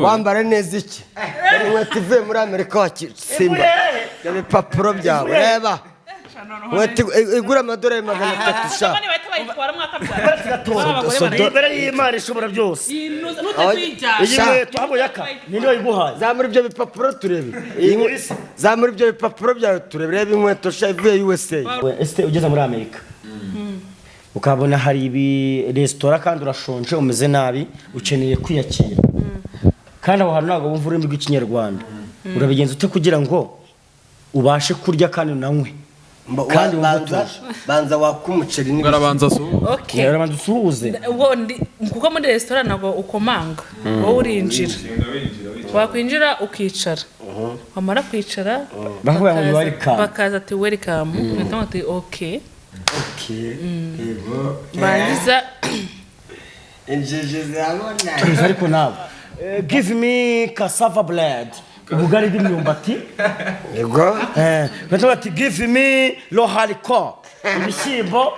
Wambara neza iki? Dore inkweto ivuye muri Amerika wa Simba. Ibyo bipapuro byawe, reba inkweto igura amadolari 300 sha. Imbere y'Imana ishobora byose. Iyi Sha. nkweto hano yaka ninde wayiguhaye? Zamura ibyo bipapuro turebe. Iyi nkweto. Zamura ibyo bipapuro byawe turebe. Reba inkweto sha ivuye USA. Ese ugeze muri Amerika ukabona hari ibi resitora kandi urashonje, umeze nabi, ukeneye kwiyakira, kandi aho hantu ntabwo wumva ururimi rw'Ikinyarwanda, urabigenza ute kugira ngo ubashe kurya kandi unanywe kandi wumve Banza utuje? Banza waka umuceri n'ibishyimbo. Barabanza suhu. Okay. Urabanza usuhuze. Ubwo kuko muri resitora ntabwo ukomanga, wowe urinjira, wakwinjira ukicara, wamara kwicara Bakavuga ngo "Welcome." Bakaza ati "Welcome", ugahita uvuga ati "Okay." Okay. Yego. Barangiza. Injiji zirabona. Tuzi ariko nawe. Give me cassava bread, ubugari bw'imyumbati. Yego. Bahita bati "Give me rohariko", ibishyimbo.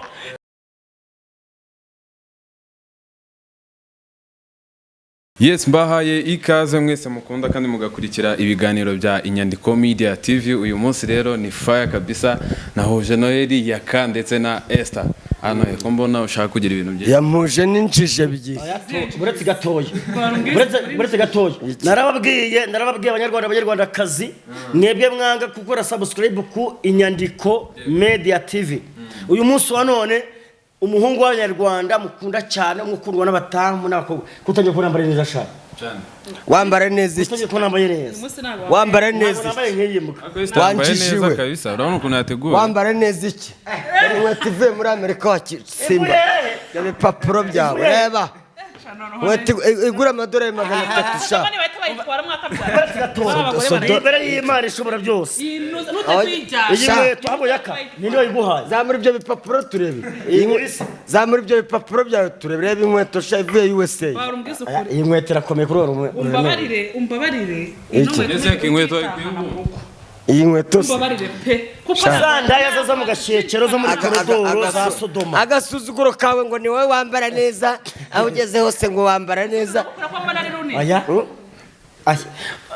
Yes, mbahaye ikaze mwese mukunda kandi mugakurikira ibiganiro bya Inyandiko Media TV. Uyu munsi rero ni fire kabisa, nahuje Noheli, Yaka ndetse na Esther. Hano ko mbona ushaka kugira ibintu byinshi. Yampuje n'injiji ebyiri. Uretse gatoya, uretse gatoya, narababwiye Abanyarwanda, Abanyarwandakazi, mwebwe mwanga gukora subscribe ku Inyandiko Media TV, uyu munsi wa none umuhungu w'Abanyarwanda mukunda cyane, umukundwa n'abatamu n'abakobwa, kutangiye kubona nambaye neza shaka. Wambara neza iki? Kutangiye kubona nambaye neza. Umunsi ntabwo Wambara Ntabwo neza iki? nambaye nk'iyi mbwa. Ariko Esther yambaye neza Wanjishiwe. kabisa, urabona ukuntu yateguwe. Wambara neza iki? Dore inkweto ivuye muri Amerika wa Simba. Ibyo bipapuro byawe, reba inkweto igura amadolari 300 sha. Imbere y'Imana ishobora byose. Iyi Sha. nkweto hano yaka ninde wayiguhaye? Zamura ibyo bipapuro turebe. Iyi nkweto. Zamura ibyo bipapuro byawe turebe. Reba inkweto sha ivuye USA. Iyi nkweto irakomeye kuri uru. Umbabarire, umbabarire. Iki? Ese Yaka, inkweto wayikuye ubu? Iyi nkweto se? Umbabarire pe, kuko Za ndaya zo zo mu gashyekero, zo muri koridoro za Sodoma. Agasuzuguro kawe ngo ni wowe wambara neza, aho ugeze hose ngo wambara neza. Aya aya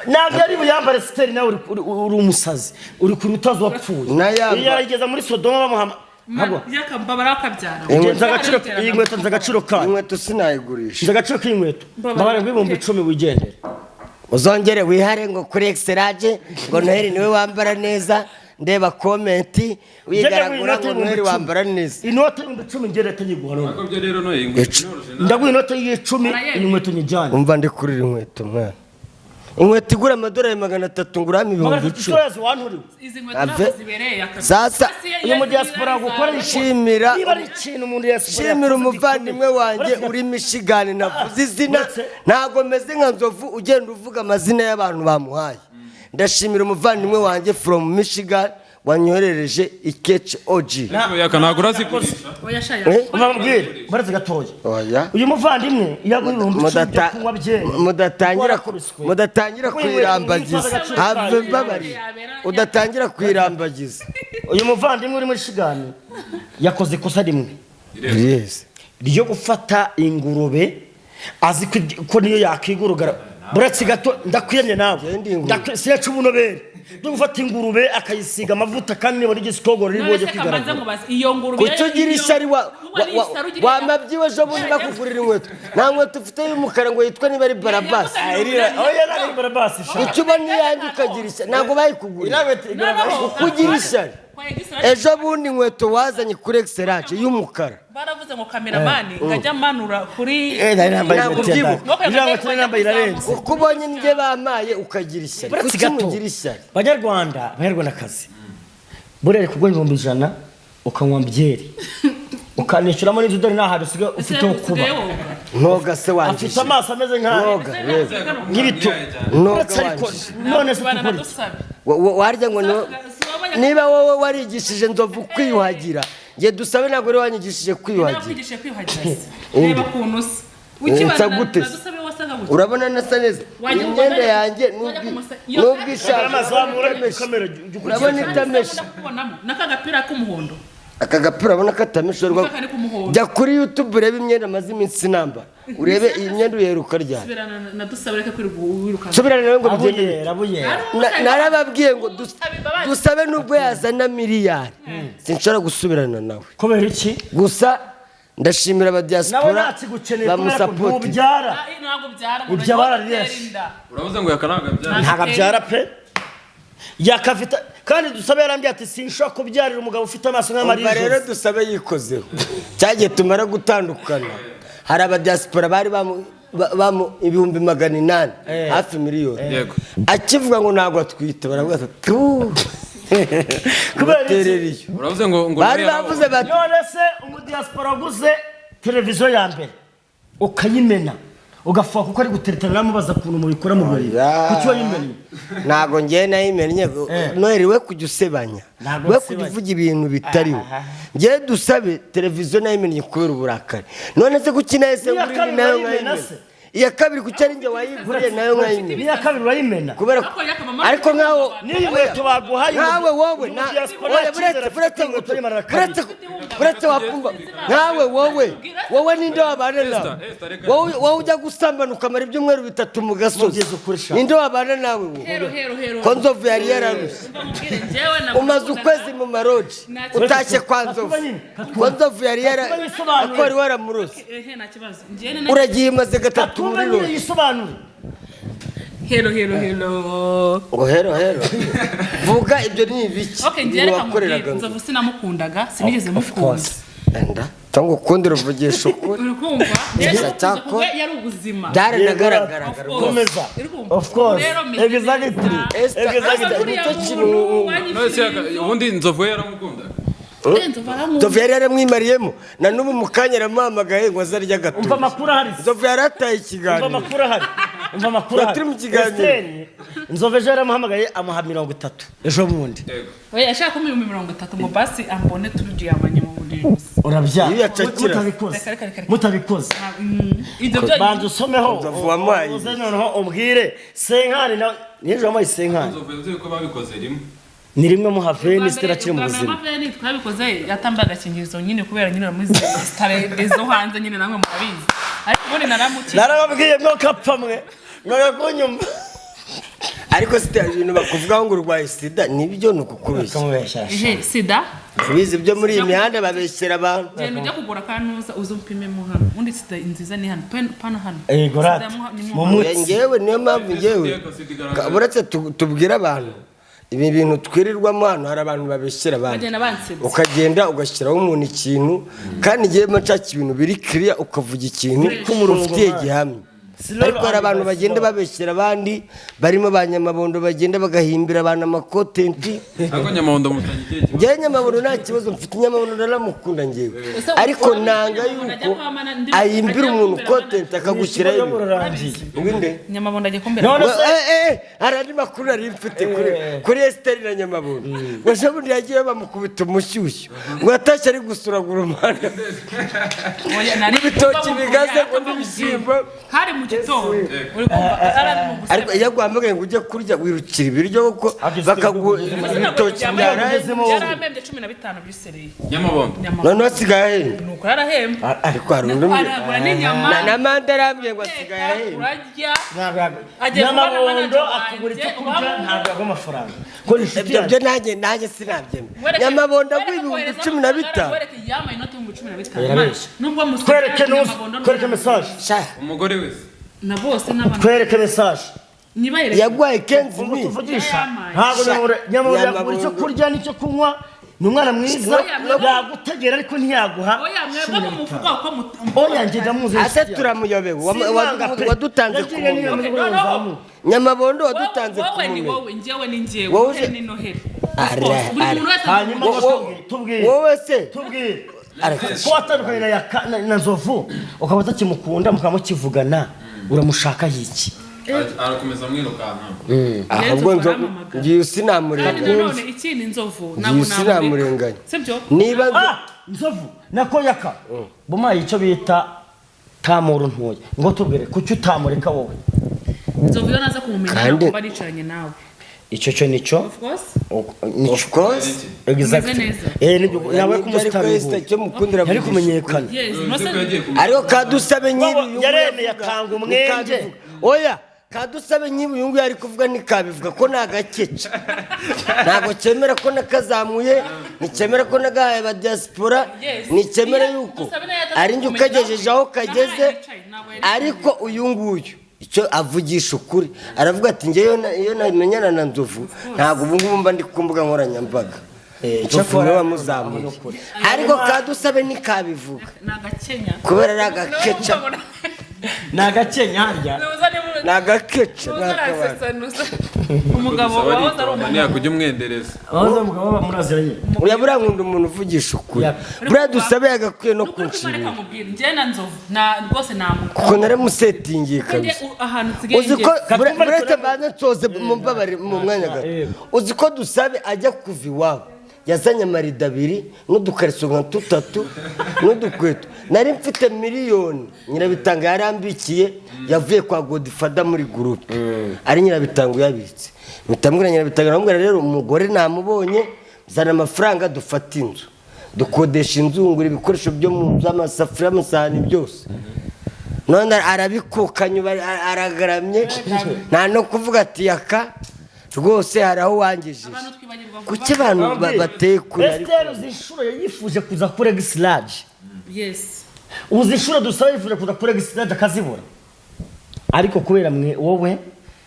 ntabwo ari buyambare. Siteri, nawe uri umusazi, uri kuri utazi wapfuye. Nayamba. Iyo yarigeze muri Sodoma bamuhama ntabwo. Yakambabara akabyara. Nzi agaciro iyi nkweto, nzi agaciro kayo. Inkweto sinayigurisha. Nzi agaciro k'iyi nkweto. Mbabare ngo 10,000 wigendere. Uzongere wihare ngo kuri exerage ngo Noheli niwe wambara neza, ndeba comment wigaragura ngo Noheli wambara neza. Inote y'10,000 ngere leta nyiguha none. Ariko byo rero Noheli, inkweto ni original. Ndaguha inote y'icumi, iyi nkweto nyijyane. Umva, ndi kurira inkweto mwana, inkweto igura amadolari 300 ngo urame ibihumbi 300 icumi. yazi wanturiwe. Izi nkweto ntabwo zibereye akazi. Sasa Uyu mu diaspora gukora Shimira niba ari ikintu umuntu diaspora shimira yakoze umuvandimwe gikomeye. wanjye uri Michigan, navuze izina. Ntabwo meze nka Nzovu ugenda uvuga amazina y'abantu bamuhaye. Ndashimira umuvandimwe wanjye from Michigan wanyoherereje ikeci OG. Ariko Yaka, ntabwo urazigurisha. Oya sha. Eh? Mbabwire, baretse gatoya. Oya. Uyu muvandimwe iyo aguha 10,000 byo kunywa byeri, warakubiswe. Mudatangira Kuko inkweto kuyirambagiza. nziza agaciro Have, kayo. mbabariye, udatangira kuyirambagiza. Uyu muvandimwe uri muri Shigani yakoze ikosa rimwe Yes. ryo gufata ingurube azi ko niyo yakwigurugara. Buretse gato, ndakwiyemye nawe. Genda ingurube. Siyaca ubunobere byo gufata ingurube akayisiga amavuta kandi nibona igisikogoro None riri se kamanza kwigaragura. nkubaze, iyo ngurube Kuki ugira ishyari? Wamabyiwe ejo bundi bakugurira inkweto, nta nkweto ufite y'umukara ngo yitwe niba ari barabasi. Oya, ntabwo ari barabasi sha. Kuki ubona iyanjye ukagira ishyari? Ntabwo bayikuguriye. Kuko ugira ishyari, ejo bundi inkweto wazanye kuri exerage y'umukara. Baravuze ngo kameramani ngo ajya amanura kuri Eh, nari nambaye Ntabwo inkweto ya ubyibuka. data. Iriya nkweto nari nambaye irarenze. Kuko ubonye indyo bamaye ukagira ishyari. Uretse Kuki gato. mugira ishyari? Banyarwanda, Banyarwandakazi, buriya kuguha 100,000 ukanywa byeri ukanishyuramo n'inzu, dore nta hantu usigaye ufite ho kuba. Ntoga se Afite wanjije. amaso ameze Ntoga yewe. nk'ibito. Ntoga Uretse ariko wanjije. none se tukora iki? Warya ngo niba wowe warigishije Nzovu kwiyuhagira, nge Dusabe ntabwo wari wanyigishije kwiyuhagira. Nakwigishije kwiyuhagira se? Reba ukuntu usa. Nsa gute se? Dusabe wasaga gutya. Urabona nasa neza? Wajya Imyenda kubona- yanjye wajya iyo nubwo ishaje Amazamura itameshe. kamera jya ukurikira. Urabona itameshe? Ndakubonamo n'aka gapira k'umuhondo. Aka gapira urabona katameshe? Aka kari k'umuhondo. Jya kuri YouTube urebe imyenda maze iminsi nambara. Urebe iyi myenda uyiheruka ryari? Subirana na Dusabe, reka kwirirwa wirukanka. Subirana nawe ngo bigende bite? Abuyera, abuyera. Narababwiye ngo Usaba imbabazi. Dusabe nubwo yazana miliyari, sinshobora gusubirana nawe. Kubera iki? Gusa ndashimira Nawe abadiaspora ntakigukeneye kubera ko bamusapoti. ntubyara. Ah, ntabwo byara. Ibyo barariyeshe. Uravuze ngo yakananga byara. Ntabwo abyara pe. Yakafite kandi Dusabe yarambwiye ati: "Sinshobora kubyarira umugabo ufite amaso Umva rero, nk'amarijoro." Dusabe yikozeho cyagiye tumara gutandukana, hari abadiaspora bari bamu 800,000, hafi miliyoni. Akivuga ngo ntabwo atwite, baravuga ati tu. Kubera iki? Baterera iyo. Uravuze ngo Bari nawe bavuze bati None se umudiaspora waguze televiziyo ya mbere ukayimena, ugafuha kuko ari guteretana, namubaza ukuntu mubikora mu buriri? Oya. Kuki wayimennye? Ntabwo ngewe nayimennye. Noheli, we kujya usebanya, Ntabwo we kujya nsebanya. uvuga ibintu bitariho. Ngewe Dusabe televiziyo nayimennye kubera uburakari. None se kuki nahise N'iya ngura indi kabiri nayo urayimena nkayimena? se? Iya kabiri kuki ari njye wayiguriye nayo nkayimena? N'iya kabiri urayimena? Kubera ko ariko nkaho N'iyi nkweto baguhaye, nkawe wowe uyu na mudiaspora oya, nta cyizere buretse afite buretse inkweto y'imara kabiri. Buretse wakumva nkawe wowe ninde wabana nawe? Esther, reka. Wowe ujya gusambana ukamara ibyumweru 3 mu gasozi, Mubwize ukuri sha. ninde wabana nawe wowe? Hero, hero, hero. Ko Nzovu yari yararushye. Umva mubwire, njyewe namukundaga. Umaze ukwezi mu maroji, utashye kwa Nzovu, ko Nzovu yari yara Katumba yisobanure. ko wari waramurose. Ehe, nta kibazo. Njyewe na Uragiye, umaze gatatu Katumba muri nyine roji. yisobanure. Hero, hero, hero. Ngo hero hero, vuga ibyo ni ibiki? Okay, njyewe Ibintu reka mubwire, wakoreraga. Nzovu sinamukundaga, sinigeze Of mukunda. course. Enda cyangwa ukundi ruvugisha ukuri. Uri kumva? Njyewe Gusa namukunze cyakora- kuko yari ubuzima. Byaranagaragaraga rwose. Komeza. Uri kumva? Of course. Rero meze Exactly. neza. Esther, Exactly. Ariko uriya nicyo muntu kintu None se wanyishyuriye inzu, ubundi Nzovu we yaramukunda? Nzovu arankunda. Nzovu yari yaramwimariyemo, na n'ubu mu kanya aramuhamagaye ngo azarye Umva agatuza. amakuru ahari. Nzovu yarataye Umva ikiganiro. amakuru ahari, umva amakuru ahari. Turi mu kiganiro. Esther, Nzovu ejo yaramuhamagaye amuha 30 ejo bundi. Yego. Oya, yashaka kumpa 30,000 ngo basi ambone turyamanye mu buriri gusa. Urabyara. Iyo yacakira. Mutabikoze. Reka, reka, reka, reka. Mutabikoze. Ibyo byonyine. Banza usomeho. Nzovu wamuhaye. Uze noneho umbwire senkani nawe n'ejo wamuhaye senkani. Nzovu yavuze ko babikoze rimwe. Ni rimwe muha veni Esther akiri mu Ubwa mbere buzima. Maveni twabikoze yatambaye agakingirizo nyine, kubera nyine uramuzi sitare zo hanze nyine, namwe murabizi, ariko ubundi naramukiye. Narababwiye mwo kapfa mwe mwaga kunyumva. Ariko sida, ibintu bakuvugaho ngo urwaye sida nibyo, ni ukukubeshya? Kumubeshya. Ehe, sida. Ubizi byo muri iyi mihanda babeshyera abantu. Genda ujya kugura akantuza uze umpimemo hano, ubundi sida nziza ni hano pano hano. Yego, Sida rata. ni Mu mu mutsi. Ngewe niyo mpamvu ngewe uretse tubwire abantu ibi bintu twirirwamo hano, hari abantu babeshyera abandi. Bagenda bansebya. Ukagenda ugashyiraho umuntu ikintu, kandi ngewe mba nshaka ibintu biri kiriya, ukavuga ikintu ku murongo, ufitiye man. gihamya. Slow Ariko hari and abantu bagenda slow. babeshyera abandi, barimo ba Nyamabondo, bagenda bagahimbira abantu amacontent. Ariko Nyamabondo mutanye ikihe kibazo? Ngewe Nyamabondo nta kibazo mfite, Nyamabondo ndaramukunda ngewe. Ese Ariko urabizi nanga Nyamabondo ajya yuko kwa mana ayimbira ajya umuntu kumbera content akagushyiraho ibintu. Urarangiye. Ngwinde. Nyamabondo agiye kumbera. None se Hari andi makuru nari mfite kuri Esiteri na Nyamabondo, ngo ejo bundi yagiye bamukubita umushyushyu, ngo yatashye ari gusuragura umuhanda Oya, nari n'ibitoki kumva bigaze ngo mubwira, n'ibishyimbo. Hari mu gitondo, uri kumva ari mu Ariko guseba. iyo aguhamagaye ngo ujye kurya, wirukira ibiryo kuko Ageze bakaguha kuri- ibitoki byaraye. Ugezemo wowe. Yarambembye 15 by'isereri. Nyamabondo. Noneho asigaye ahenda. Nuko yarahemba. Ariko hari undi Aragura n'inyama. Na manda arambwiye ngo asigaye ahenda. Urarya. Ntabwo Agiye kubona Nyamabondo manager akugura icyo wanjye, kurya, ubaho- ntabwo yaguha amafaranga ko ni inshuti Ibyo yanjye. byo nanjye sinabyemera. Nyamabondo aguha 15,000. Wereke yampaye inoti 15,000. Yarabeshye. Nubwo museka, Twereke nuzi, Nyamabondo ni twereke umwana. message. Sha, Umugore wese. Na bose n'abana. Twereke message. Nibayereke. Yaguhaye kenzi Ubu mi tuvugisha Yampaye. ntabwo Sha, Nyamabondo yakugura icyo Nyamabondo. kurya n'icyo kunywa, ni umwana mwiza, Oya, mwebwe- yagutegera ariko ntiyaguha Oya, mwebwe 15. mumuvuga uko Oya, njye ndamuzi. Ase turamuyobewe. Simwanga pe. Wadutanze Yagiye ku niyo mumena. muri buriya buzamu. Nyamabondo wadutanze ku Wowe ni mumena. wowe, njyewe ni njyewe. Wowe Noheli ni Noheli. Ara, Of course, buri ara. muntu wese Hanyuma Wo- ngo wo- tubwire Wowe se tubwire Areka. ko watandukanye na Nzovu ukaba utakimukunda, mukaba mukivugana, uramushaka iki? Arakomeza amwirukanka. Ahubwo Nzovu Nzovu arampamagara. ngiye Kandi sinamurenganya. nanone ikindi, Nzovu Ngiye ntabwo namureka. sinamurenganya. Sibyo? Niba Ah, Nzovu nako yaka bumaye icyo bita tamuru ntoya, ngo tubwire kuki utamureka wowe. Nzovu iyo naza kumumenya Kandi- ntabwo mba nicaranye nawe. Icyo cyo nicyo. Of course. Nicyo. Of course. Exactly. Umeze neza. Nibyo yabaye Nibyo, ariko kumusitari. Esther icyo mukundira Yari avugisha kumenyekana. Yes. Bivuze ko yagiye ariko kadusabe nk'ibi uyu nguyu Yaremeye avuga, atanga umwenge. ntikabivuga. Oya, kadusabe nk'ibi uyu nguyu ari kuvuga ntikabivuga ko ni agakeca, ntabwo cyemera ko nakazamuye, nticyemera ko nagahaye aba diaspora. Yes. Nticyemera Iyo yuko Dusabe nayo ataza ari njye kumenya ukagejeje aho nawe kageze. yicaye, ntabwo yari Ariko uyu nguyu icyo avugisha ukuri, aravuga ati njyewe iyo namenyana na Nzovu, ntabwo ubu ngubu mba ndi ku mbuga nkoranyambaga. Nzovu Cyakora niwe wamuzamuye, ariko kadusabe ntikabivuga Ni agakenya. kubera ari agakeca. Ni agakenya harya. Ni agakeca, ni akabari. Umugabo wahoze ari umugabo. Ntiyakujya umwendereza. Abahoze umugabo bamuraziranye. Uriya buriya nkunda umuntu uvugisha ukuri. Yeah. Buriya dusabe yagakwiye no Ni ukuri ko kunshimira. reka mubwire, njye na Nzovu na rwose namukunda. Kuko naramusetingiye Kuko njye kabisa. ahantu nsigaye Uzi ko ngeze. buretse mbanze nsoze, mumbabare mu mwanya gato. Uzi ko Dusabe ajya kuva iwabo yazanye amarido abiri n'udukariso nka tutatu n'udukweto. Nari mfite miliyoni Nyirabitanga yarambikiye, yavuye kwa Godifada muri groupe, ari Nyirabitanga uyabitse. Mpita mbwira Nyirabitanga, ndamubwira rero umugore namubonye, zana amafaranga dufate inzu, dukodesha inzu, ngura ibikoresho byo mu nzu, amasafuriya, amasahani, byose. None arabikukanye ubu aragaramye, nta no kuvuga ati yaka rwose hari aho wangijije. Abantu twibagirwa vuba. Kuki abantu bateye kure ariko? Esther, uzi inshuro yifuje kuza kuri X-Large? Yes. Uzi inshuro dusaba yifuje kuza kuri X-Large akazibura? Ariko kubera mwe, wowe,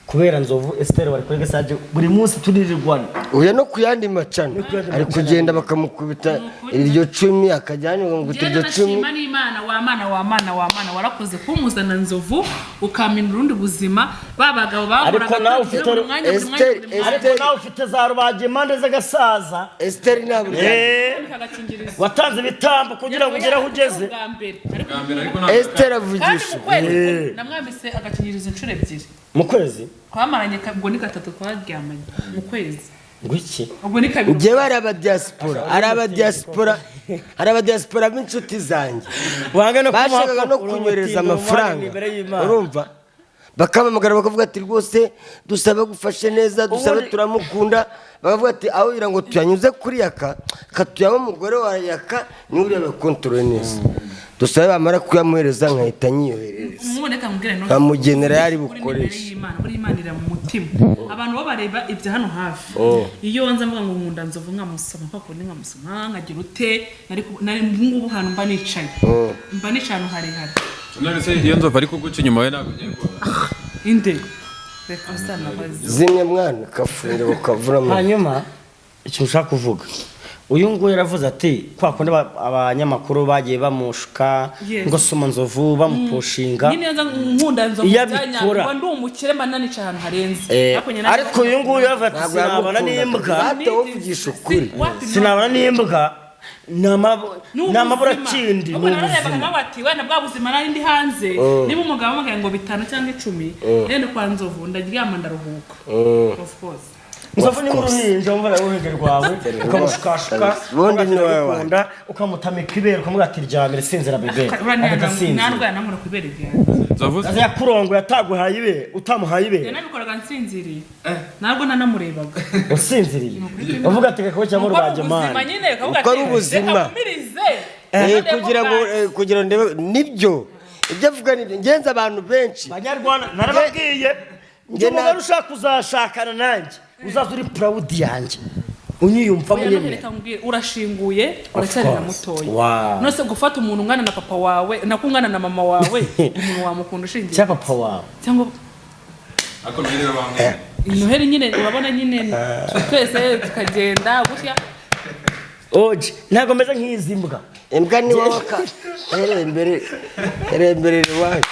kubera Nzovu, Esther wari kuri X-Large buri munsi turirirwana. Uya no ku yandi macano No ku yandi ari macano. kugenda bakamukubita iryo cumi, akajya hano bakamukubita Njyewe iryo cumi. nashima n'Imana, wa Mana, wa Mana, wa Mana, warakoze kumuzana Nzovu ukamenya urundi buzima ba bagabo bahoraga Ariko nawe tugira ufite buri mwanya, buri mwanya, Esther, buri mwanya. Ariko nawe ufite za rubagimpande z'agasaza. Esther ntabwo Agakingirizo. Watanze ibitambo kugira ngo ugere aho ugeze. Bwa mbere. Ariko Bwa mbere, ariko ntabwo Esther kandi avugisha mu kwezi namwambitse agakingirizo inshuro ebyiri. Mu kwezi? Twamaranye ubwo ni gatatu twaryamanye mu kwezi. Ngo iki? Ubwo ni kabiri. Njyewe hari abadiaspora, hari abadiaspora b'inshuti zanjye Wanga no kumuha bashakaga no uri kunyohereza umutindi, amafaranga. imbere y'Imana. Urumva, bakampamagara bakavuga ati rwose dusabe gufashe neza, dusabe turamukunda. Bakavuga ati aho kugira ngo tuyanyuze kuri yaka katuyaho umugore wa yaka niwe uriya bakontorore neza. Dusabe bamara kuyamuhereza nkahita nyiyoherereza. Umuboneka mubwire no Nkamugenera yari Uri imbere bukoreshe. y'Imana, buri Imana ira mu mutima. Abantu bo bareba ibya hano hafi. Iyo nza mvuga ngo nkunda Nzovu, nkamusoma kwa kundi, nkamusoma nkagira ute, nari ngubu hantu mba nicaye, mba nicaye ahantu harehare. None se iyo Nzovu ari kuguca inyuma we ntabwo ugiye kubona? Inde reka usanabaze. Zimwe mwana kafunde ukavuramo. Hanyuma ikintu ushaka kuvuga, uyu nguyu yaravuze ati kwa kundi abanyamakuru bagiye bamushuka Yes. ngo soma Nzovu, bamupushinga. Nyine nza nkunda Nzovu Iyo byanya abikora. ngo ndi umukire, mba nanicaye ahantu harenze. Ariko nyine Ariko uyu nguyu yaravuze ati Ntabwo sinabana yamukunda. n'imbwa. Data, uvugisha ukuri. Wapi? Sinabana n'imbwa, ni amaburakindi, ni Ubwo nararebaga ubuzima. nkavuga ati wenda bwa buzima nari ndi hanze, niba umugabo ampamagaye ngo bitanu cyangwa 10, rero kwa Nzovu ndaryama ndaruhuka, of course. Nzovu ni nk'uruhinja, wumva ari uruhinja rwawe, ukamushukashuka. Ubundi ni wowe. Ukagukunda, ukamutamika ibere, ukamubwira ati ryamire, sinzira bébé, agahita asinzira. Nandwara namura ku ibere ryanjye. Nzovu. Aza yakurongoye ataguhaye ibere, utamuhaye ibere. Yanabikoraga nsinziriye, ntabwo nanamurebaga. Usinziriye uvuga ati kakaba cyangwa Uko ari ubuzima rubagemani. nyine kavuga Uko ari ati, ubuzima. reka nkumirize. Kugira ngo kugira ngo ndebe nibyo ibyo avuga nibyo ngenzi abantu benshi. Banyarwanda, narababwiye Nge njye umugore ushaka kuzashakana nanjye uzaza uri proud yanjye, unyiyumvamo, Oya, none unyemera. reka nkubwire, urashinguye, uracyari na Course. mutoya. Wow. None se gufata umuntu ungana na papa wawe, nako ungana na mama wawe, umuntu wamukunda ushingiye Cya papa wawe. Cyangwa Ariko Noheli we bamwe Noheli nyine urabona nyine twese tukagenda gutya. Oje ntabwo meze nk'izi mbwa. Imbwa ni wowe ka hereye imbere, hereye imbere iwanyu.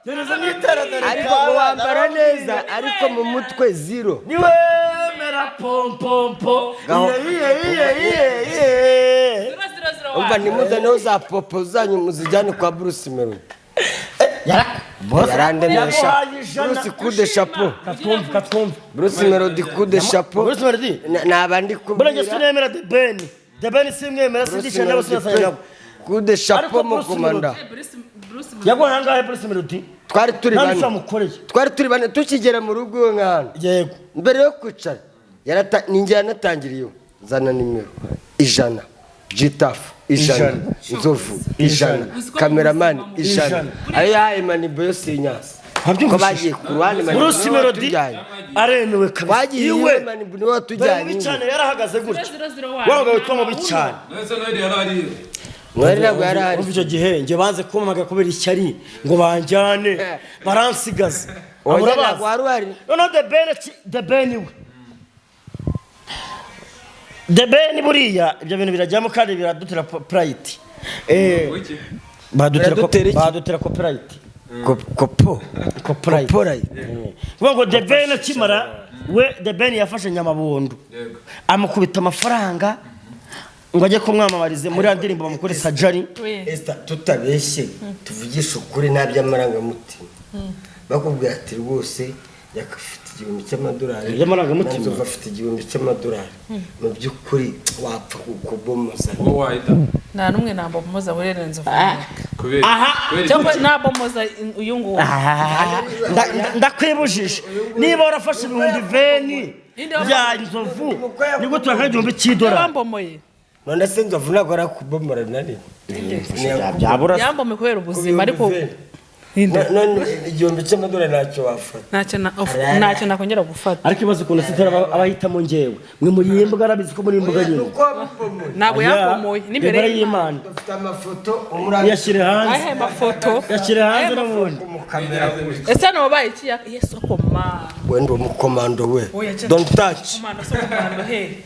Gereza n'itara dore. Ariko ngo wambara neza, ariko mu mutwe zero. Niwemera pompompo. Gaho. Iye iye iye iye. 000. Umva, nimuzaneho za popo zanyu muzijyane kwa Bruce Melody. Yarandemesha. Yaguhaye 100. Bruce, kude chapeau. Katwumve, katwumve. Bruce Melody, kude chapeau. Bruce Melody. Naba ndi Buriya njye kubwira sinemera The Ben, The Ben simwemera, Bruce sindisha nabo, Melody sinasanya pe nabo. kude chapeau Ariko Bruce mukomanda. Bruce, Bruce. Yaguhaye angahe Bruce Melody? Twari turi Nta bane. n'icyo wamukoreye. Twari turi bane tukigera mu rugo iwe nk'ahantu. Yego. Mbere yo kwicara ninjye yanatangiriyeho, zana nimero 100, Gitafu 100, 100. Nzovu 100, Uzi ko kameramani mu buzima 100. 100. Ayo yahaye Manibo yo sinyasi Wabyumvise? ko bagiye ku ruhande, Manibo Bruce niwe Melody watujyanye. aremewe kabisa. Bagiye Iwe. iwe, Manibo niwe Dore watujyanye mubi iwe. cyane, yarahagaze gutya. 001. Wa mugabo witwa mubi cyane. None Noheli yari ariye? Mwari ntabwo yari ahari. Urumva icyo gihe njye banze kumpamagara kubera ishyari ngo banjyane, baransigaza. Oya, Abo urabazi? ntabwo wari uhari. Noneho The Ben The Ben we, The Ben buriya ibyo bintu birajyamo kandi biradutera pride. Wiki? Badutera Biradutera iki? Badutera copyright. Kopo. Copyright. Copyright. Kuvuga ngo The Ben akimara we, The Ben yafashe Nyamabondo, Yego. amukubita amafaranga ngo ajye kumwamamariza muri ya ndirimbo bamukore sajari. We. Esther, tutabeshye, tuvugishe ukuri, nta by'amarangamutima, bakubwira ati rwose Yaka afite $1000, Iby'amarangamutima? na Nzovu afite $1000, mu by'ukuri wapfa kubomoza? Wowe wahita. Nta n'umwe nabomoza muri Nzovu. Kubera Aha. kubera Cyangwa nabomoza uyu nguyu. Ndakwibujije, niba warafashe 20,000 Ninde wambaye- bya Nzovu, nibwo turakaye $1000. Yambomoye. None se Nzovu ntabwo arakubomora na rimwe? Byabura. Yambomye kubera ubuzima, ariko Ninde? None $1000 ntacyo wafata? Ntacyo nakongera gufata. Ariko ibaze ukuntu sitara abahitamo njyewe, mwe muri iyi mbuga, arabizi ko muri iyi mbuga nyine. Nuko wamubomoye. Ntabwo yambomoye n'imbere imbere y'Imana. Dufite amafoto umuranga. Yashyire hanze. Ayahe mafoto? Yashyire hanze n'ubundi. Umukamera. Ese hano wabaye iki Yesu koma? Wenda umukomando we. Oya, cyane. Don't touch. Komando so komando he,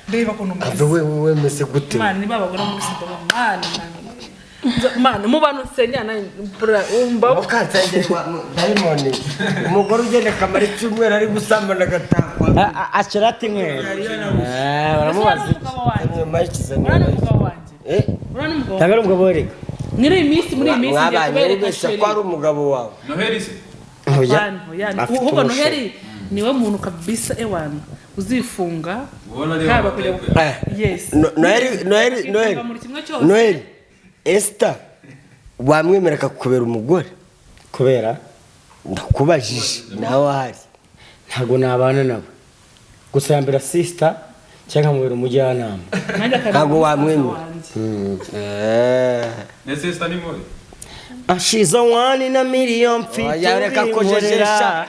ndeba ukuntu Ave. meze. We wemeze gute? Mana, niba abagore muri Sodoma, Mana, Mana, mu bantu nsengera nawe umva. Mukansengeri wa dayimoni, umugore ugenda akamara icyumweru ari gusambana agatakwa. Ashyira ati nkwe baramubaza iki? Umugabo wanjye. Nyuma y'ikiza. Uriya ni umugabo wanjye. Eh. Uriya ni umugabo. Ntabwo ari umugabo wereka. Muri iyi minsi ngiye Mwabanye kubereka ubeshya chéri. ko ari umugabo wawe. Noheli se? Apana, oya, Afite ahubwo umushinga. Noheli niwe muntu kabisa ewana uzifunga. Ubona ari Haba wowe kujya wateguye. Yes. Noheli, Noheli, Noheli. Ifunga muri kimwe cyose. Noheli, Esther wamwemera akakubera umugore? Kubera? Ndakubajije nawe ahari. Ntabwo nabana nawe, gusa yambera sister cyangwa nkamubera umujyanama. Nanjye akaba Ntabwo umusaza wamwemera. wanjye. Eh. Ndetse Esther ni mubi. Ashize one in a million mfite. Oya, reka kujejesha,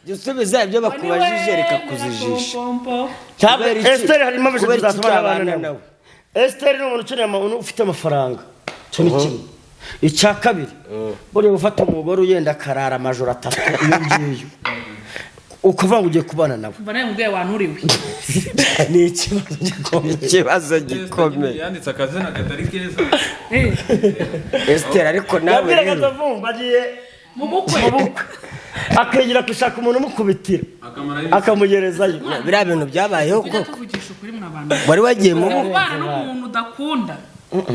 jya usubiza ibyo bakubajije, reka Niwe kuzijisha. pompo. Kubera iki? Esther hari impamvu Kubera eshatu iki zatuma nabana utabana nawe. nawe? Esther ni umuntu ukeneye ufite amafaranga, icyo ni kimwe. Icya kabiri, buriya gufata umugore ugenda akarara amajoro 3 iyo ngiyo, ukuvuga ngo ugiye kubana nawe, Mva nawe mubyeyi wanturiwe. Ni ikibazo gikomeye. Ikibazo Esther nyine gikomeye. yanditse akazina katari keza. Eh, Esther, ariko nawe Yabwiraga rero Nzovu ngo agiye mu bukwe. mu bukwe, akigira gushaka umuntu umukubitira, Akamara iminsi. akamugerezayo. Biriya bintu byabayeho Tujya koko? tuvugisha ukuri mwa bantu. Wari wagiye mu bukwe? Kubana n'umuntu udakunda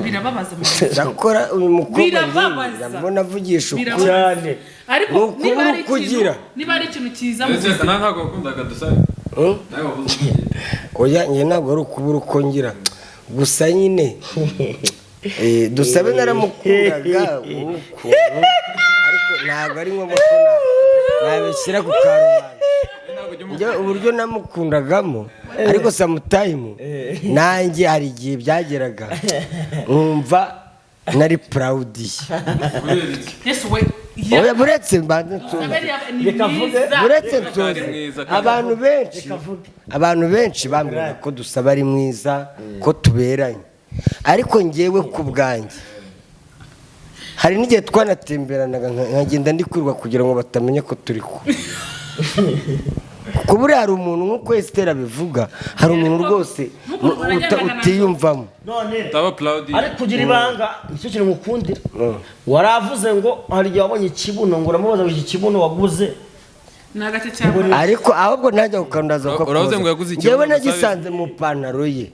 birababaza mu buzima. Ndakora uyu mukobwa. Birababaza. Ndabona avugisha ukuri. Birababaza. Cyane. Ariko Ni ukubura niba ari uko ugira. ikintu, niba ari ikintu cyiza mu Ndetse buzima. nawe ntabwo wakundaga dusabe. Hmm? Nawe wabuze uko ugira. Oya, njye ntabwo ari ukubura uko ngira, gusa nyine Dusabe naramukundaga ukuntu, ariko ntabwo ari ngombwa ko nabishyira ku karubanda. Ntabwo ujya Njye uburyo namukundagamo, ariko sometime nanjye hari igihe byageraga nkumva nari proud ye. Kubera iki? Yesu we. Oya, buretse mbanze nsoze. Ni Reka mvuge. mwiza. Buretse nsoze. Ari mwiza, kandi- Abantu benshi bambwira ko Dusaba ari mwiza, ko tuberanye, ariko ngewe ku bwanjye hari n'igihe twanatemberanaga nkagenda ndi kwirirwa kugira ngo batamenya ko turi kumwe, kuko buriya hari umuntu, nk'uko Esitera abivuga, hari umuntu rwose utiyumvamo. None Utaba proud. ariko kugira ibanga nicyo kintu ngukundira. Waravuze ngo hari igihe wabonye ikibuno, ngo uramubaza ngo iki kibuno waguze? Ni agace cyangwa Ariko ahubwo najya kukandaza. Uravuze ngo yaguze ikibuno Njyewe gusa? nagisanze mu ipantaro ye.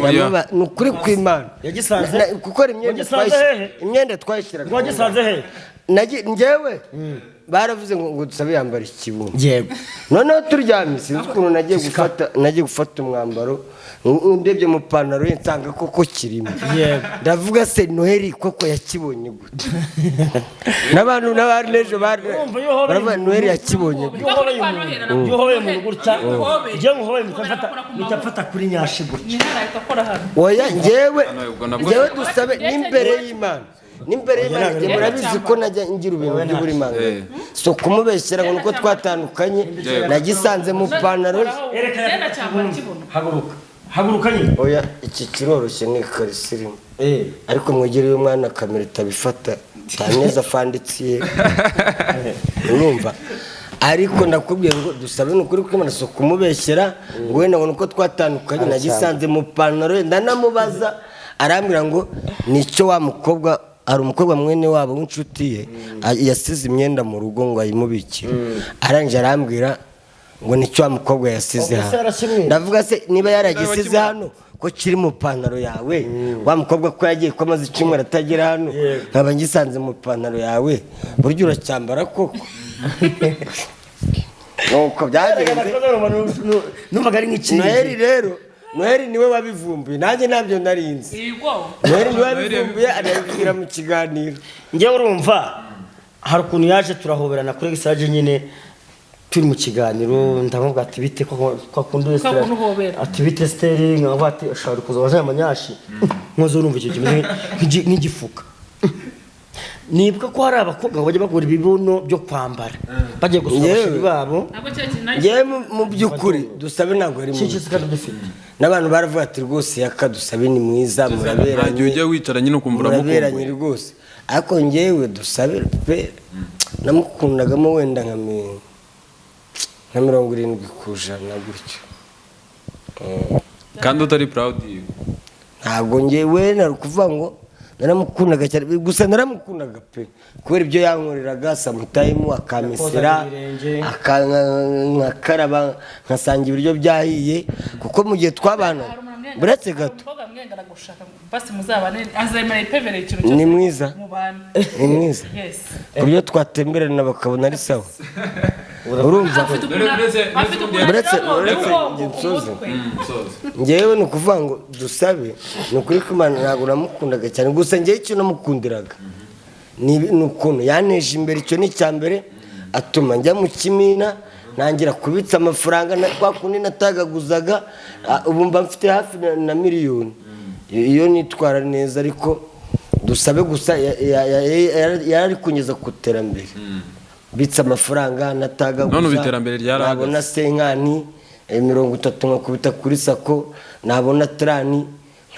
Oya. Ni ukuri kw'Imana. Yagisanze? Kuko imyenda Wagisanze hehe? imyenda twayishyiraga Ngo wagisanze he? Njyewe Baravuze ngo Dusabe yambara ikibuno. Yego. Noneho turyamye, sinzi ukuntu nagiye gufata umwambaro, ndebye mu pantaro ye nsanga koko kirimo. Ndavuga: "Se Noheli koko yakibonye gute?" N'abantu n'abari n'ejo bari Urumva iyo uhobeye baravuga umuntu- Noheli yakibonye gute? Iyo uhobeye umuntu, iyo uhobeye umuntu gutya, iyo muhobeye mpita mfata kuri nyashi gutya. Ni ahita akora hano. Oya, njyewe Hano ubwo nabwo- njyewe Dusabe n'imbere y'Imana njye murabizi ko najya ngira ibintu by'uburimanga. So kumubeshyera ngo nuko twatandukanye, nagisanze mu pantaro ye. Ereka. Genda cyambara kibuno. Haguruka, haguruka nyine. Oya, iki kiroroshye, ni ikariso irimo, ariko mwegereye umwana kamera itabifata taneza fanditsiye, urumva? Ariko ndakubwiye ngo Dusabe ni ukuri kw'Imana, si ukumubeshyera ngo wenda ngo nuko twatandukanye, nagisanze mu pantaro ye. Ndanamubaza, arambwira ngo nicyo wa mukobwa, hari umukobwa mwene wabo w'inshuti ye yasize imyenda mu rugo ngo ayimubikire, arangije arambwira ngo nicyo wa mukobwa yasize Ubwo se hano. yarakimwibye? Ndavuga: "Se niba yaragisize hano, ko kiri mu pantaro yawe, wa mukobwa ko yagiye, ko amaze icyumweru atagera hano, nkaba ngisanze mu pantaro yawe, burya uracyambara koko?" Nuko byagenze. Numvaga ari nk'ikintu. Noheli rero, Noheli niwe wabivumbuye, nanjye ntabyo narinzi. Yego. Noheli niwe wabivumbuye, anabibwira mu kiganiro. Njyewe urumva hari ukuntu yaje turahoberana kuri egisaje nyine turi mu kiganiro, ndamubwira ati: "Bite?" Ko akunda Kwa kuntu uhobera. Ati: "Bite Esiteri?" Nkavuga ati: "Ushobora kuza waje amanyashi nkoze." Urumva icyo kimeze nk'igifuka. Nibuka ko hari abakobwa bajya bagura ibibuno byo kwambara bagiye gusura Yewe. abasheri babo. Ntabwo cya kintu nari. Ngewe mu by'ukuri Dusabe ntabwo ari Iki mubi. kandi dufite. N'abantu baravuga ati: "Rwose Yaka, Dusabe ni mwiza, Nta gihe muraberanye." ujya wicara nyine ukumva Muraberanye uramukumbuye. rwose, ariko ngewe Dusabe pe namukundagamo wenda nka 70% gutyo. Kandi utari proud yiwe. Ntabwo ngewe nari ukuvuga ngo naramukundaga cyane, gusa naramukundaga pe kubera ibyo yankoreraga sometime, akamesera, Yakozaga ibirenge. nkakaraba, nkasanga ibiryo byahiye, kuko mu gihe twabana Hari umuntu amwenga- buretse hari gato. umukobwa amwenga aragushaka ngo basi muzabane, azemera ipevere ikintu cyose. Ni mwiza. Mubane. Ni mwiza. Yes. Ku buryo twatemberana bakabona ari sawa, urumva? Afite ukuntu afite ukuntu ashyiramo Uretse umugongo njye ku nsoze. mutwe. Ngewe ni ukuvuga ngo Dusabe ni ukuri ko Imana ntabwo namukundaga cyane, gusa ngewe icyo namukundiraga ni ukuntu yaneje imbere. Icyo ni icya mbere, atuma njya mu kimina, ntangira kubitsa amafaranga kwa kundi natagaguzaga, ubu mba mfite hafi na miliyoni iyo nitwara neza. Ariko Dusabe gusa yari ari kungeza ku iterambere, mbitse amafaranga natagaguza. None ubu iterambere ryarahagaze. Nabona cinquante, 30 nkakubita kuri SACCO, nabona 30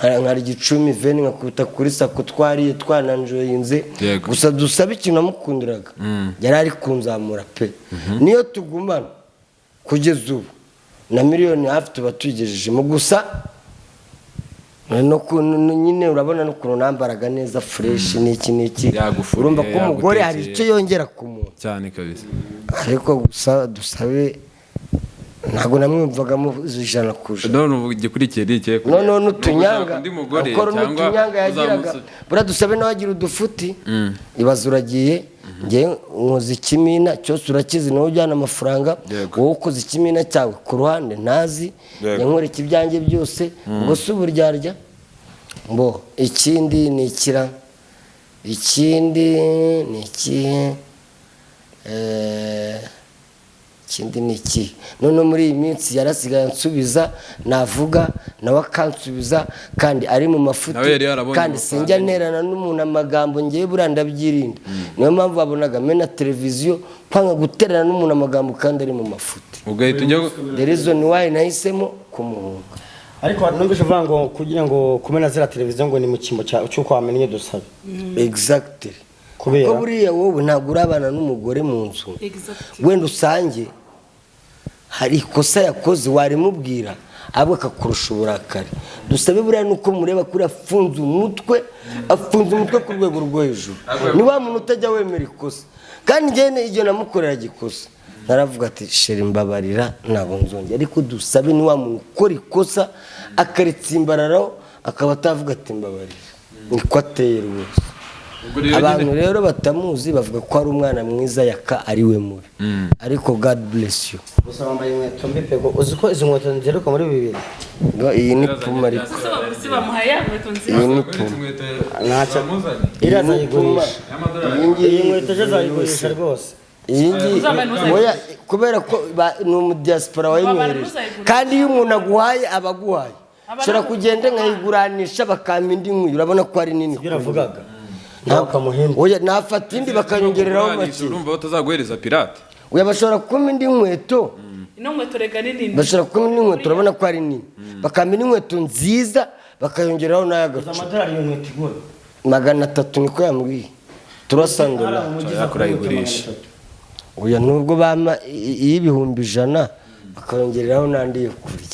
nkarya 10, 20 nkakubita kuri SACCO, twariye twananjoyinze. Gusa Dusabe ikintu namukundiraga, yari ari kunzamura pe. Niyo tugumana kugeza ubu na miliyoni hafi tuba tuyigejejemo. Gusa no nyine urabona n'ukuntu nambaraga neza, fresh, n'iki n'iki. Yagufuriye, Urumva ko umugore hari yagutekeye. icyo yongera ku muntu. Cyane kabisa. Ariko gusa Dusabe ntabwo namwumvagamo 100%. None ubu igikurikiye ni ikihe? Noneho Ni n'utunyanga ugushaka undi mugore akora cyangwa n'utunyanga yagiraga. Buriya Dusabe nawe agira udufuti. Ibaze uragiye, njye nkoze ikimina cyose urakizi, nawe ujyana amafaranga. Wowe ukoze ikimina cyawe ku ruhande ntazi. Njye nkoreka ibyanjye byose, ubwo si uburyarya? Mbo ikindi ni ikira, ikindi ni ikihe? Ikindi ni iki? Noneho muri iyi minsi yarasigaye ansubiza, navuga nawe akansubiza, kandi ari mu mafuti. Nawe yari yarabonye Kandi amafaranga. sinjya nterana n'umuntu amagambo, ngewe buriya ndabyirinda. Niyo mpamvu wabonaga mena televiziyo, kwanga guterana n'umuntu amagambo kandi ari mu mafuti. Ugahita ujya The reason why nahisemo kumuhunga. Ariko numvise uvuga ngo kugira ngo kumena ziriya televiziyo ngo ni mu cyimbo cy'uko wamennye Dusabe. Exactly. Kubera? Kuko buriya wowe ntabwo urabana n'umugore mu nzu. Wenda usange hari ikosa yakoze, warimubwira ahubwo akakurusha uburakari. Dusabe buriya nuko mureba kuri afunze umutwe, afunze umutwe ku rwego rwo hejuru. Ni wa muntu utajya wemera ikosa, kandi njyewe igihe namukoreraga ikosa naravuga ati: "Chéri, mbabarira, ntabwo nzongera." Ariko Dusabe ni wa muntu ukora ikosa akaritsimbararaho, akaba atavuga ati: "Mbabarira." Niko ateye rwose. Ubwo rero Abantu nyine- rero batamuzi bavuga ko ari umwana mwiza, Yaka ari we mubi, ariko God bless you. Gusa wambaye inkweto mbi pe. Uzi ko izi nkweto nziheruka muri 2000? Ngo iyi ni Puma, ariko Gusa abapolisi bamuhaye ya nkweto nziza. Iyi ni Puma. Ntacyo. Bamuzanye. Iriya Iyi ni Puma. azayigurisha. Iyi ngiyi. Iyi nkweto ejo azayigurisha rwose. Iyi ngiyi. Uzambaye ntuzayigurishe. Oya, kubera ko ni umudiyasipora wayinyohereje. Ntuzayigurishe. Kandi iyo umuntu aguhaye aba aguhaye. Aba Nshobora nawe- kugenda nkayiguranisha bakampa indi nkwiye, urabona ko ari nini. Ibyo uravugaga nawe ukamuhenda. Oya, nafata indi bakanyongereraho make. Urumva batazaguhereza pirate. Oya, bashobora kumpa indi nkweto. Ino nkweto rega ni nini. Bashobora kumpa indi nkweto, urabona ko ari nini, bakampa indi nkweto nziza bakayongeraho n'ay'agacu. Amadolari iyo nkweto igura? 300 niko yambwiye, turasandora. Kurayigurisha. Oya, nubwo bampa iy'ibihumbi 100 bakayongereraho n'andi yo kurya.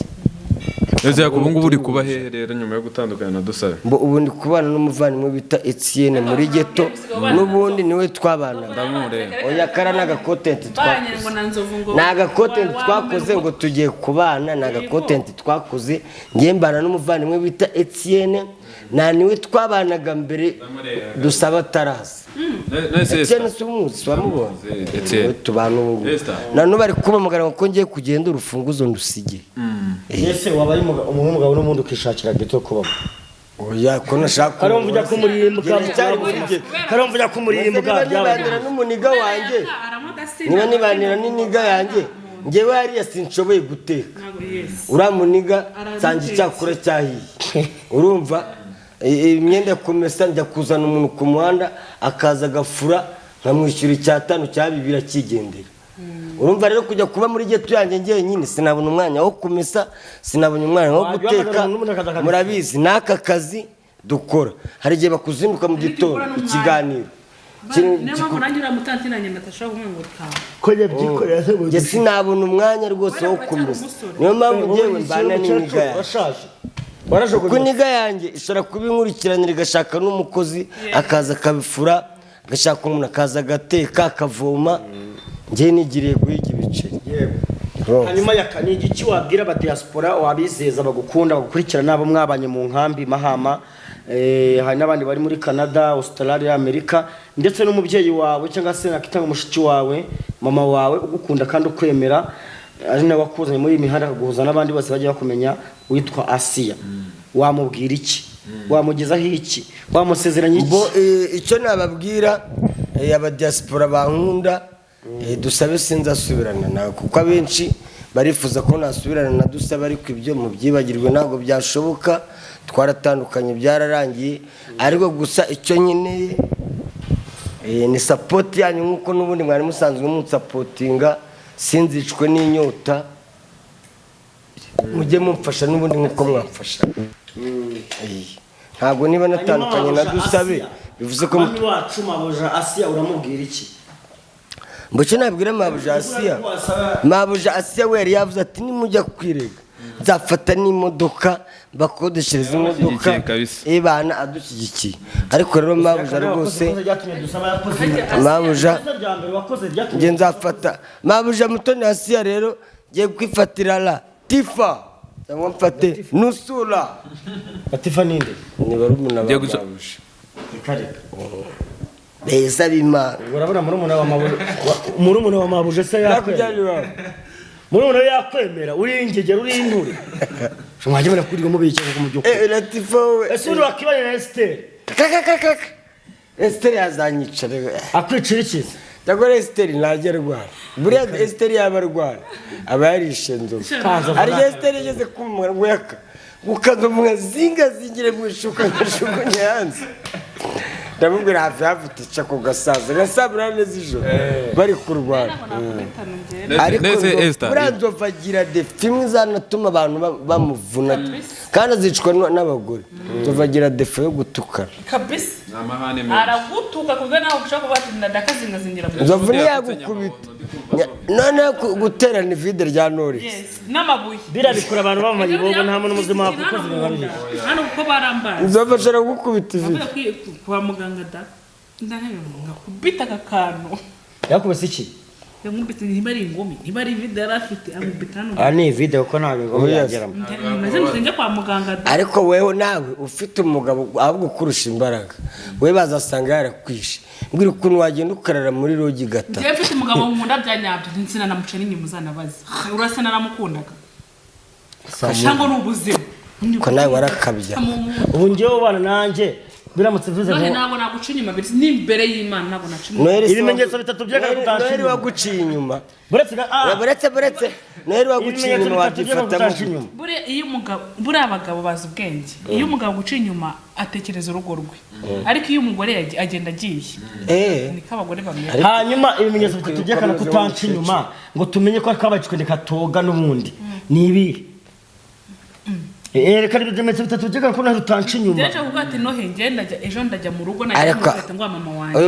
Ese Yakubu, ubu ngubu uri kuba hehe rero nyuma yo gutandukana na Dusabe? Mbo ubu ndi kubana n'umuvandimwe bita Etienne muri ghetto, n'ubundi niwe twabanaga. Ndamureba. Oya, kara ni agacontent Banye twakoze. ngo na Nzovu ngo Ni agacontent twakoze ngo tugiye kubana, ni agacontent twakoze. Ngiye mbana n'umuvandimwe bita Etienne, nta niwe twabanaga mbere Dusaba ataraza. Nese Etienne si umuzi, wamubonye? Etienne. Niwe tubana ubu ngubu. Esther. Na n'ubu ari kumpamagara ngo ko ngiye kugenda, urufunguzo ndusige. Ese wabaye umugabo n'ubundi ukishakira ghetto kubamo? Oya, ko nashaka. Karumva ujya kumurimbwa. Ndacyari muri ghetto. Karumva ujya kumurimbwa. Niba nibanira n'umuniga wanjye, niba nibanira n'iniga yanjye, ngewe hariya sinshoboye guteka. Ntabwo, yes. Uriya muniga Aramutetse. nsanga icyakora cyahiye, urumva imyenda ya kumesa, njya kuzana umuntu ku muhanda akaza agafura, nkamwishyura icyatanu cya bibiri akigendera. Urumva rero kujya kuba muri ghetto yanjye njyenyine, sinabona umwanya wo kumesa, sinabona umwanya wo Wajya guteka. uhamagara umuntu akaza akabikora. Murabizi n'aka kazi dukora, hari igihe bakuzinduka mu Ariko gitondo ukora n'umwanya. ikiganiro. Niyo mpamvu nanjye uriya mutanti nanjye natashobora kumwe ngo utaha. Ko yabyikorera se? Njye sinabona umwanya rwose wo Kubera ko kumesa. uracyari umusore. Niyo mpamvu njyewe mbana n'iniga yanjye. Washaje. Kuko Warajugunye. iniga yanjye ishobora kuba inkurikiranira, igashaka n'umukozi akaza akabifura, agashaka umuntu akaza agateka, akavoma. Njyewe nigiriye guhiga ibiceri. Urumva? Hanyuma Yaka, ni igiki wabwira abadiaspora, wabizeza bagukunda, bagukurikira, n'abo mwabanye mu nkambi Mahama, hari n'abandi bari muri Canada, Australia, Amerika, ndetse n'umubyeyi wawe cyangwa se nakitanga mushiki wawe, mama wawe ugukunda kandi ukwemera, ari nawe wakuzanye muri iyi mihanda akaguhuza n'abandi bose bagiye bakumenya, witwa Asiya? Wamubwira iki? Wamugezaho iki? Wamusezeranya iki? Bo icyo nababwira, abadiaspora bankunda, Dusabe sinzasubirana nawe, kuko abenshi barifuza ko nasubirana na Dusabe, ariko ibyo mubyibagirwe, ntabwo byashoboka, twaratandukanye byararangiye. Ariko gusa icyo nkeneye ni support yanyu nk'uko n'ubundi mwari musanzwe munsupportinga. Sinzicwe n'inyota, mujye mumfasha n'ubundi nk'uko mwamfasha. Ntabwo niba natandukanye na Dusabe bivuze ko Mami wacu mabuja Asiya uramubwira iki? Mbese nabwira mabuja Asiya, mabuja Asiya we yari yavuze ati nimujya kwirega nzafata n'imodoka bakodeshereza imodoka. Amushyigikiye kabisa. Ibana adushyigikiye, ariko rero mabuja rwose, mabuja, njye nzafata mabuja Mutoni Asiya rero, ngiye kwifatira la tifa cyangwa mfate nusura. Latifa ninde? Ni barumuna ba Ngiye gusa- mabuja. Reka reka. Beza b'Imana. Ubwo urabona murumuna wa mabuja, murumuna wa mabuja se yakwemera? Nakujyana iwawe. Murumuna we yakwemera? Uri ingegera, uri inturi, mwajya murakurirwa mubikeka mu by'ukuri. Latifa we. Ese undi wakibanye na Esiteri? Kakakakaka, Esiteri yazanyica rero. Akwicira ikiza. Cyakora Esiteri ntajya arwara. Buriya Esiteri yaba arwara aba yarishe Nzovu. Kaza. Hari igihe Esiteri yageze kumumara ngo yaka ukaza mwazingazingire mu ishuka nkajugunya hanze, ndamubwira hafi hafi utica ku gasaza nka saa 8 z'ijoro bari kurwana. Ariko Nese Esther. buriya Nzovu agira défaut imwe izanatuma abantu bamuvuna kandi azicwa n'abagore. Nzovu agira défaut yo gutukana. Kabisa. Ni amahane menshi. Aragutuka kubwo nawe ushobora kuba ati ndakazingazingira mu Nzovu ntiyagukubita. Noneho guterana ivide rya Knowless. Yes, n'amabuye. Biriya bikora abantu b'amayibobo, nta muntu muzima wakukoze ibintu nka biriya. Hano kuko barambaye. Nzovu ashobora kugukubita ivide. Navuye kwa muganga da, ndaheba ngakubita aka kantu. Yakubise iki? Yankubise, niba ari ingumi, niba ari vide yari afite, ankubita hano. Aha ni vide kuko ntabwo ingumi Yes. yageramo. Maze njya kwa muganga da. Ariko wewe nawe ufite umugabo ahubwo ukurusha imbaraga, we bazasanga yarakwishe. Mbwira ukuntu wagenda ukarara muri lodge gatatu. Njyewe mfite umugabo nkunda bya nyabyo, nsinanamuca n'inyuma, uzanabaze. Urasa naramukundaga cyangwa ni ubuzima. Ko nawe warakabya. Ubu njyewe ubana nanjye biramutse bivuze Nohe ngo ntabwo naguca inyuma, biri n'imbere y'Imana ntabwo naca inyuma. Noheli se Ibimenyetso bitatu byerekana ko utanciye Noheli inyuma. waguciye inyuma. Buretse Buretse Noheli waguciye Ibimenyetso inyuma bitatu byerekana ko wabyifatamo. utanciye inyuma. Buriya iyo umugabo, buriya abagabo bazi ubwenge. Iyo umugabo aguca inyuma atekereza urugo rwe, ariko iyo umugore agenda agiye, niko abagore bamera. Hanyuma ibimenyetso bitatu byerekana ko utanca inyuma, ngo tumenye ko kabaye icwende katoga n'ubundi, ni ibihe? Reka, ibimenyetso bitatu byerekana ko nawe utanca inyuma. Njyewe kuvuga ati nohe njye ndajya, ejo ndajya mu rugo najya Ariko mu ngo mama wanjye.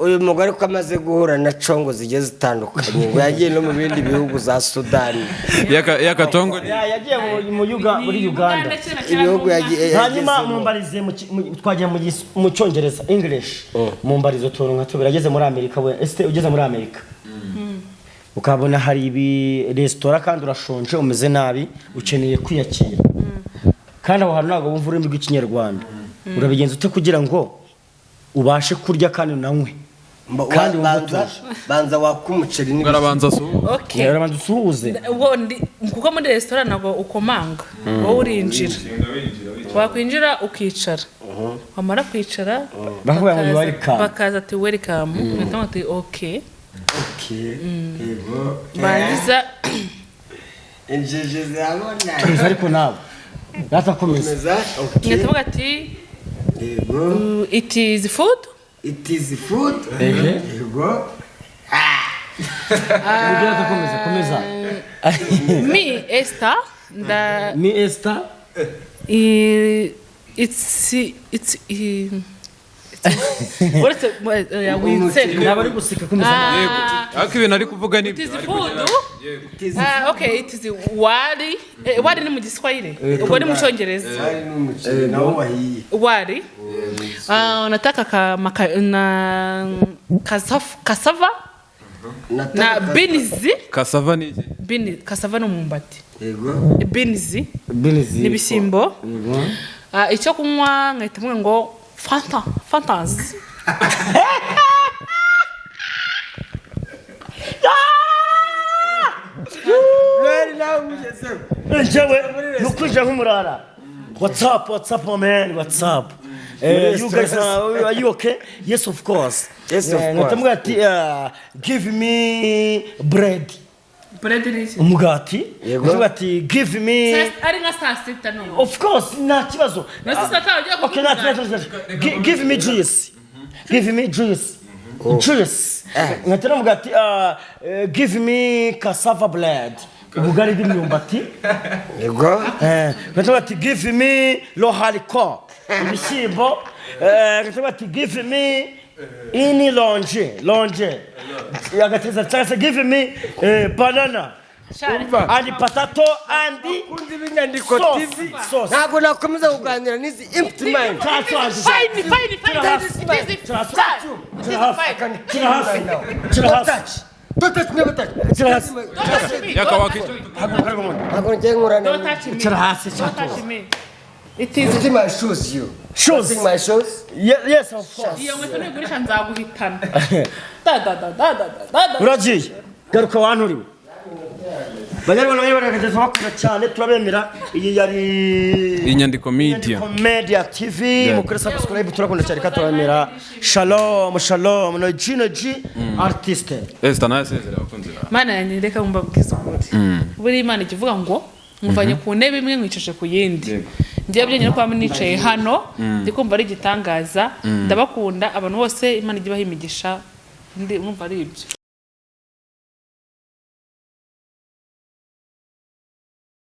Uyu mugore ko amaze guhura na congo zigiye zitandukanye, ngo yagiye no mu bindi bihugu za Sudani. Yakatongo. Yagiye muri Uganda. Kera kera Ibihugu n'umwana. yagiye Hanyuma yagezemo. mumbarize twagiye mu Cyongereza, English, mumbarize utuntu nka tubiri. Ageze muri Amerika we, ese ugeze muri Amerika ukabona hari ibi resitora kandi urashonje, umeze nabi, ukeneye kwiyakira, kandi aho hantu ntabwo wumva ururimi rw'Ikinyarwanda, urabigenza ute kugira ngo ubashe kurya kandi unanywe kandi wumve Banza utuje? Banza waka umuceri n'ibishyimbo. Barabanza su Okay. Urabanza usuhuze. Ubwo kuko muri resitora ntabwo ukomanga, wowe urinjira, wakwinjira ukicara, wamara kwicara Bakavuga ngo "Welcome." Bakaza ati "Welcome", ugahita uvuga ati "Okay." Okay. Yego. Barangiza Injiji zirabona. Komeza ariko nawe ratakomeza. Komeza. Okay. Ngahita mvuga ati Yego. "It is food." It is food. Yego. Ibyo ratakomeza, komeza. Me Esther nda Ni Esther. It's uretse winseka. Ntabwo ari guseka, komeza. Yego, ariko ibintu ari kuvuga ni It is food. Okay, it is wali. Wali ni mu Giswahili, ubwo ni mu Cyongereza. Hari n'umuceri nawo wahiye. Wali. Nataka ka, maka, na cassava na beans. Cassava ni iki? Beans, cassava ni umwumbati. Yego. Beans Beans. n'ibishyimbo. Icyo kunywa nkahita mvuga ngo Fanta, Fantas. Noheli nawe umugezeho. Njyewe ni ukwinjira nk'umurara. What's up, what's up, my man, what's up? You guys are you okay? Yes, of course. Yes, of course. Nkahita ati "Give me bread." Bread ni iki? Umugati. Yego. Nkavuga ati "Give me" Ari nka saa sita none. Of course, nta kibazo. Nasi saa tanu ugiye Okay, nta kibazo. Give me juice. Give me juice. Juice. Nkahita navuga ati "Give me cassava bread." Ubugari bw'imyumbati. Yego. Nkahita ati "Give me rohariko." Ibishyimbo. Nkahita ati "Give me ini lonje." Lonje. Agateza cyangwa se "Give me banana and potato and Kundi b'inyandiko sauce." TV. Sauce. Ntabwo nakomeza kuganira n'izi empty mind. Fine, fine, fine. It is fine. Kira hasi. Kira Don't hasi. touch. Don't touch, never touch. Kira hasi. Don't touch me. Yaka wakica. Ntabwo ngiye nkorana. Don't touch me. Kira hasi. Don't touch me. It is See my shoes, you. Shoes. See my shoes. Yes, of course. Iyo nkweto nuyigurisha nzaguhitana. Da da da da da da da. Uragiye. Garuka wanturiwe. Banyarwanda, banyarwanda bakunda cyane, turabemera. Iyi yari Inyandiko Media. Inyandiko Media TV. Mukore subscribe, turakunda cyane kandi turabemera. Shalom, shalom. No G, no G artiste. Esther nawe asezera abakunzi bawe. Mana yanjye, reka mbabwize ukuri. Buriya Imana ijya ivuga ngo muvanye ku ntebe imwe nkwicaje ku yindi. Yego. Njyewe byonyine kuba nicaye hano ndi kumva ari igitangaza. Ndabakunda abantu bose, Imana ijya ibaha imigisha. Ndi umva ari ibyo.